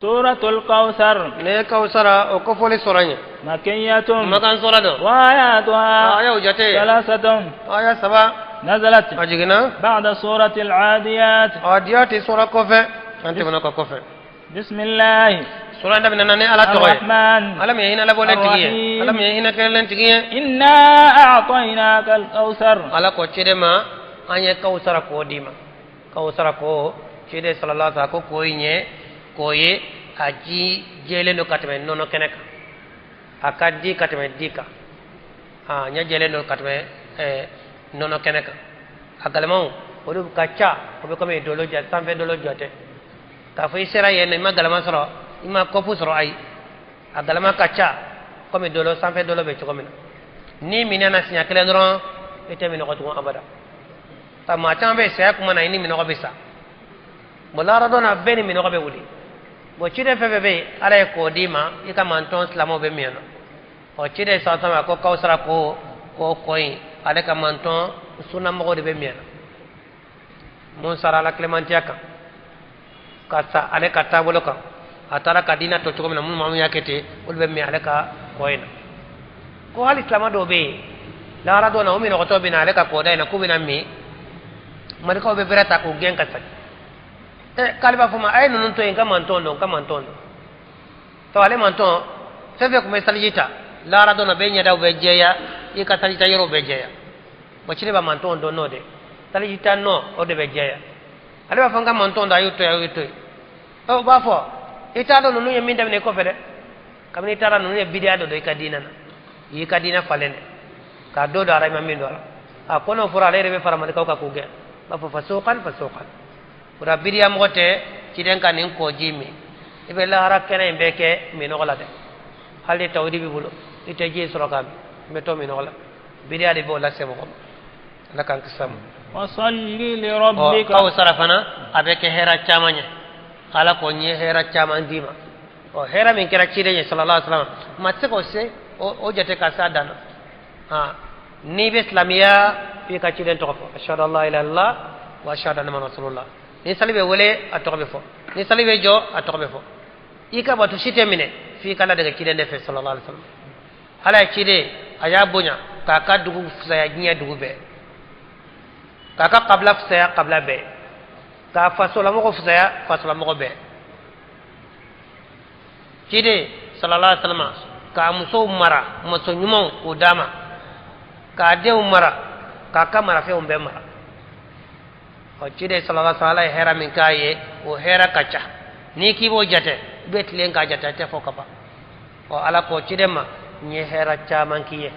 سورة الكوثر. Ne kawsara o kofɔli sɔrɔ ɲɛ. مكية. Makan sura don. وآياتها Ayaw jate ثلاثة. Aya 3. نزلت A jiginna بعد سورة العاديات. Adiyati sura kɔfɛ, an tɛmɛna ka kɔfɛ. بسم الله Sura daminɛna ni Ala tɔgɔ ye. الرحمن Ala min ye hinɛ labɔlen tigi ye, Ala min ye hinɛ kɛlen tigi ye. إنا أعطيناك الكوثر. Ala ko ciden ma, an ye kawsara k'o d'i ma. Kawsara ko, ciden sallallahu alaihi wasallam ko k'o ɲɛ k'o ye, a ji jɛlen don ka tɛmɛ nɔnɔ kɛnɛ kan, a ka di ka tɛmɛ di kan, a ɲɛ jɛlen don ka tɛmɛ nɔnɔ kɛnɛ kan. A galamaw olu ka ca, o bɛ komi dolo jɔ, sanfɛ dolo jɔ tɛ k'a fɔ i sera yen nɔ, i ma galama sɔrɔ, i ma kɔpu sɔrɔ. Ayi, a galama ka ca komi dolo, sanfɛ dolo bɛ cogo min na. N'i minɛna siɲɛ kelen dɔrɔn, i tɛ minɔgɔ tugun abada. Ta maa caman bɛ yen, saya kuma na, i ni minɔgɔ bɛ sa. Bon, lahara don na, bɛɛ ni minɔgɔ bɛ wuli. Bon, ciden fɛn fɛn bɛ yen, Ala ye k'o d'i ma, i ka mantɔn silamɛw bɛ min na. Ɔ, ciden san sama ko kawsara ko k'o kɔ in, ale ka mantɔn sunnamɔgɔw de bɛ min na. Mun sara Ala tilemantiya kan, ka sa ale ka taabolo kan, a taara ka diinɛ to cogo min na, minnu maa min y'a kɛ ten, olu bɛ min ale ka kɔ in na. Ko hali silamɛ dɔw bɛ yen, lahara don na, o minɔgɔtɔ bɛ na ale ka kɔda in na k'u bɛna min, malikaw bɛ bɛrɛ ta k'u gɛn ka segin. Ɛ, k'ale b'a fɔ ma, a ye ninnu to yen, n ka mantɔn don, n ka mantɔn don. To ale mantɔn fɛn fɛn tun bɛ saliji ta, lahara don na, bɛɛ ɲɛdaw bɛ jɛya, i ka saliji ta yɔrɔw bɛ jɛya. Bon, ciden b'a mantɔn dɔn n'o de saliji ta nɔ, o de bɛ jɛya. Ale b'a fɔ, n ka mantɔn don, a y'u to yen, a y'u to yen. Ɔ, u b'a fɔ, i t'a dɔn ninnu ye min daminɛ i kɔfɛ dɛ. Kabini i taara, ninnu ye bidiya dɔ don i ka diinɛ na, i y'i ka diinɛ falen dɛ, k'a dɔ don a la, i ma min don a la. A ko n'o fɔra, ale yɛrɛ bɛ fara malikaw kan k'u gɛn, b'a fɔ fasuqan fasuqan. O la, bidiya mɔgɔ tɛ ciden ka nin kɔji min. I bɛ lahara kɛnɛ in bɛɛ kɛ minɔgɔ la dɛ. Hali ni tawhidi b'i bolo, i tɛ ji sɔrɔ k'a min, i bɛ to minɔgɔ la. Bidiya de b'o lase mɔgɔ ma. Ala k'an kisi a ma. فصل لربك. Kawsara fana, a bɛ kɛ hɛrɛ caman ye. Ala ko, n ye hɛrɛ caman d'i ma. Ɔ, hɛrɛ min kɛra ciden ye sallallahu alaihi wasallam, maa tɛ se k'o se o jate ka s'a dan na. Han, n'i bɛ silamɛya, f'i ka ciden tɔgɔ fɔ: ashhadu an la ilaha illallah wa ashhadu anna muhammadan rasulullah. Ni sali bɛ wele, a tɔgɔ bɛ fɔ. Ni sali bɛ jɔ, a tɔgɔ bɛ fɔ. I ka bato si tɛ minɛ f'i ka ladege ciden de fɛ sallallahu alaihi wasallam. Ala ye ciden, a y'a bonya k'a ka dugu fisaya diɲɛ dugu bɛɛ, k'a ka kabila fisaya kabila bɛɛ, k'a fasolamɔgɔ fisaya fasolamɔgɔ bɛɛ. Ciden sallallahu alaihi wasallam k'a musow mara, muso ɲumanw k'o d'a ma, k'a denw mara, k'a ka marafɛnw bɛɛ mara. Ɔ, ciden sallallahu alaihi wasallam, Ala ye hɛrɛ min k'a ye, o hɛrɛ ka ca. N'i k'i b'o jate, i bɛ tilen k'a jate, a tɛ fɔ ka ban. Ɔ, Ala ko ciden ma, n ye hɛrɛ caman k'i ye.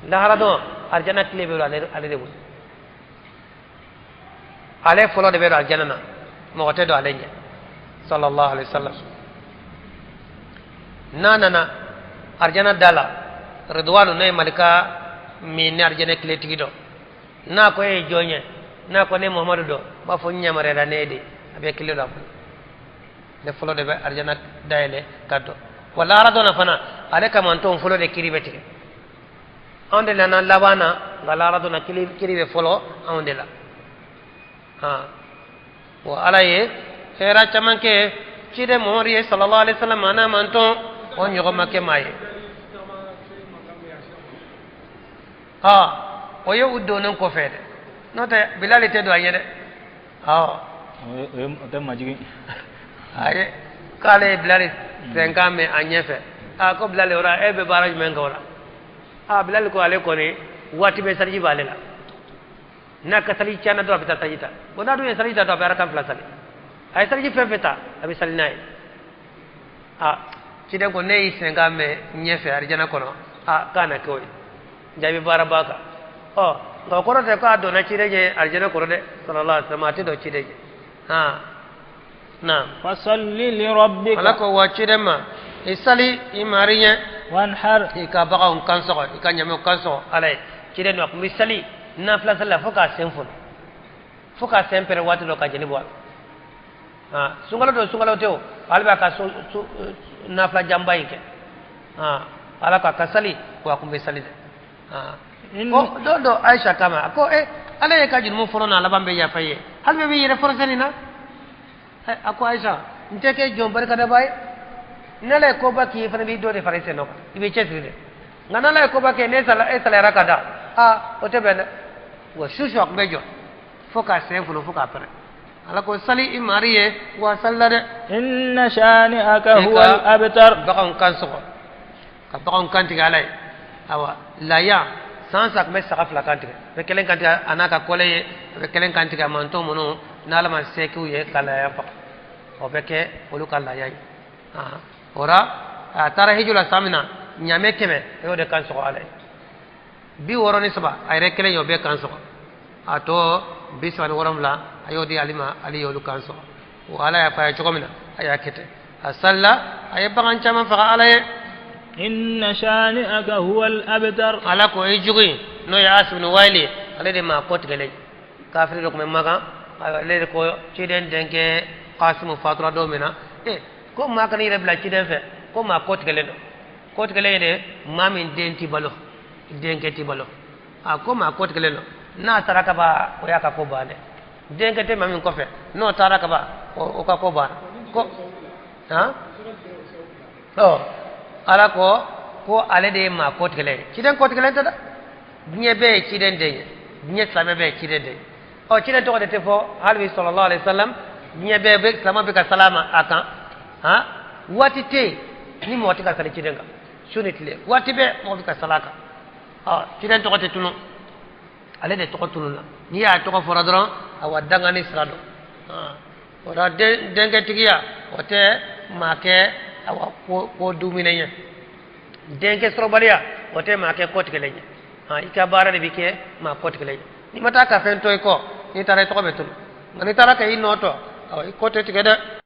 Lahara don, arijana tile bɛ don ale de bolo. Ale fɔlɔ de bɛ don arijana na, mɔgɔ tɛ don ale ɲɛ sallallahu alaihi wasallam. N'a nana arijana da la, Ridwanu, n'o ye malika min ni arijana tiletigi dɔ, n'a ko, e ye jɔn ye? N'a ko, ne Muhamadu dɔ, b'a fɔ, n yamaruyara ne ye de. A bɛ kile don a bolo. Ne fɔlɔ de bɛ arijana dayɛlɛ ka dɔn wa. Lahara dɔ na fana, ale ka mantɔn fɔlɔ de kiri bɛ tigɛ. Anw de nana laban na, nka lahara dɔ na, kiri bɛ fɔlɔ anw de la. Han, wa Ala ye hɛrɛ caman kɛ ciden Muhamadu ye sallallahu alaihi wasallam, a n'a mantɔn, o ɲɔgɔn ma kɛ maa ye. Ha, o ye u donnen kɔfɛ dɛ, n'o tɛ Bilali tɛ don a ɲɛ dɛ. Awɔ. O tɛ majigin. Ayi, k'ale ye Bilali senkan mɛn a ɲɛfɛ. A ko, Bilali, o la e bɛ baara jumɛn kɛ o la? A, Bilali ko, ale kɔni waati bɛɛ saliji b'ale la. N'a ka saliji tiɲɛna dɔrɔn, a bɛ taa saliji ta. Bon, n'a dun ye saliji ta dɔrɔn, a bɛ arakan 2 sali. A ye saliji fɛn fɛn ta, a bɛ sali n'a ye. A, ciden ko, ne y'i senkan mɛn ɲɛfɛ arijana kɔnɔ. A k'a na kɛ o ye, jaabi baaraba kan. Ɔ, nka o kɔrɔ tɛ k'a donna ciden ɲɛ arijana kɔnɔ dɛ sallallahu alaihi wasallam. A tɛ don ciden ɲɛ. Han, naam. فصل لربك. Ala ko wa ciden ma, i sali i mari ɲɛ. وانحر. I ka baganw kan sɔgɔ, i ka ɲamew kan sɔgɔ Ala ye. Ciden don, a tun bɛ sali nafila sali la fo k'a sen funu, fo k'a sen pɛrɛ waati dɔ, ka jeli bɔ a la. Han, sunkalo don, sunkalo tɛ o, ale b'a ka su nafila janba in kɛ. Han, Ala ko a ka sali wa, a tun bɛ sali dɛ. Han, ko don dɔ, Ayisa kama, a ko, e Ala ye ka jurumu fɔlɔ n'a laban bɛ yafa i ye, hali bɛ b'i yɛrɛ forcé nin na. A ko, Ayisa, n tɛ kɛ jɔn barikadaba ye. N'ala ye koba k'i ye fana, b'i dɔ de fara i sen nɔ kan, i b'i cɛsiri de. Nka n'ala ye koba kɛ, n'e sala, e salayara ka da, aa, o tɛ bɛn dɛ. Wa su su a tun bɛ jɔ fo k'a sen funu, fo k'a pɛrɛn. Ala ko sali i mari ye, wa salila dɛ. Inna shani'aka huwa al-abtar. Baganw kan sɔgɔ, ka baganw kan tigɛ ala ye. Awa, laya san san tun bɛ saga fila kan tigɛ, a bɛ kelen kan tigɛ a n'a ka kɔlɛ ye, a bɛ kelen kan tigɛ a mantɔn minnu n'ala ma se k'u ye ka laya faga, o bɛ kɛ olu ka laya ye. O la a taara hiju la san min na, ɲaamɛ 100 a y'o de kan sɔgɔ ala ye, 63 a yɛrɛ kelen y'o bɛɛ kan sɔgɔ, a tɔ 37 a y'o di Ali ma, Ali y'olu kan sɔgɔ. O ala y'a fɔ a ye cogo min na, a y'a kɛ ten. A salila, a ye bagan caman faga ala ye. Inna shani'aka huwa al-abtar. Ala ko i jugu in, n'o ye Asi bin Wayili ye, ale de maa kɔtigɛlen ye, kafiri dɔ tun bɛ Makan. Ale de ko ciden denkɛ Kasimu fatura don min na, ko maa kana i yɛrɛ bila ciden fɛ, ko maa kɔtigɛlen don. Kɔtigɛlen ye de maa min den ti balo, denkɛ ti balo. A ko maa kɔtigɛlen don, n'a taara ka ban, o y'a ka ko bannen. Denkɛ tɛ maa min kɔfɛ, n'o taara ka ban, o ka ko banna. Ko han, ɔ, ala ko ko ale de ye maa kɔtigɛlen ye. Ciden kɔtigɛlen tɛ dɛ, diɲɛ bɛɛ ye ciden den ye, diɲɛ silamɛ bɛɛ ye ciden den ye. Ɔ, ciden tɔgɔ de tɛ fɔ hali bi, sallallahu alaihi wasallam, diɲɛ bɛɛ bɛ silamɛ bɛ ka salama a kan. Han, waati tɛ yen ni mɔgɔ tɛ ka sali ciden kan, su ni tile, waati bɛɛ mɔgɔ bɛ ka sali a kan. Ɔ, ciden tɔgɔ tɛ tunu, ale de tɔgɔ tununa. N'i y'a tɔgɔ fɔra dɔrɔn, awa, dangani sira don. O la denkɛtigiya o tɛ maa kɛ, awa, ko dumine ye. Denkɛ sɔrɔbaliya o tɛ maa kɛ kɔtigɛlen ye. I ka baara de bɛ kɛ maa kɔtigɛlen ye. N'i ma taa ka fɛn to i kɔ, n'i taara i tɔgɔ bɛ tunu, nka n'i taara ka i nɔ to, awa, i kɔ tɛ tigɛ dɛ.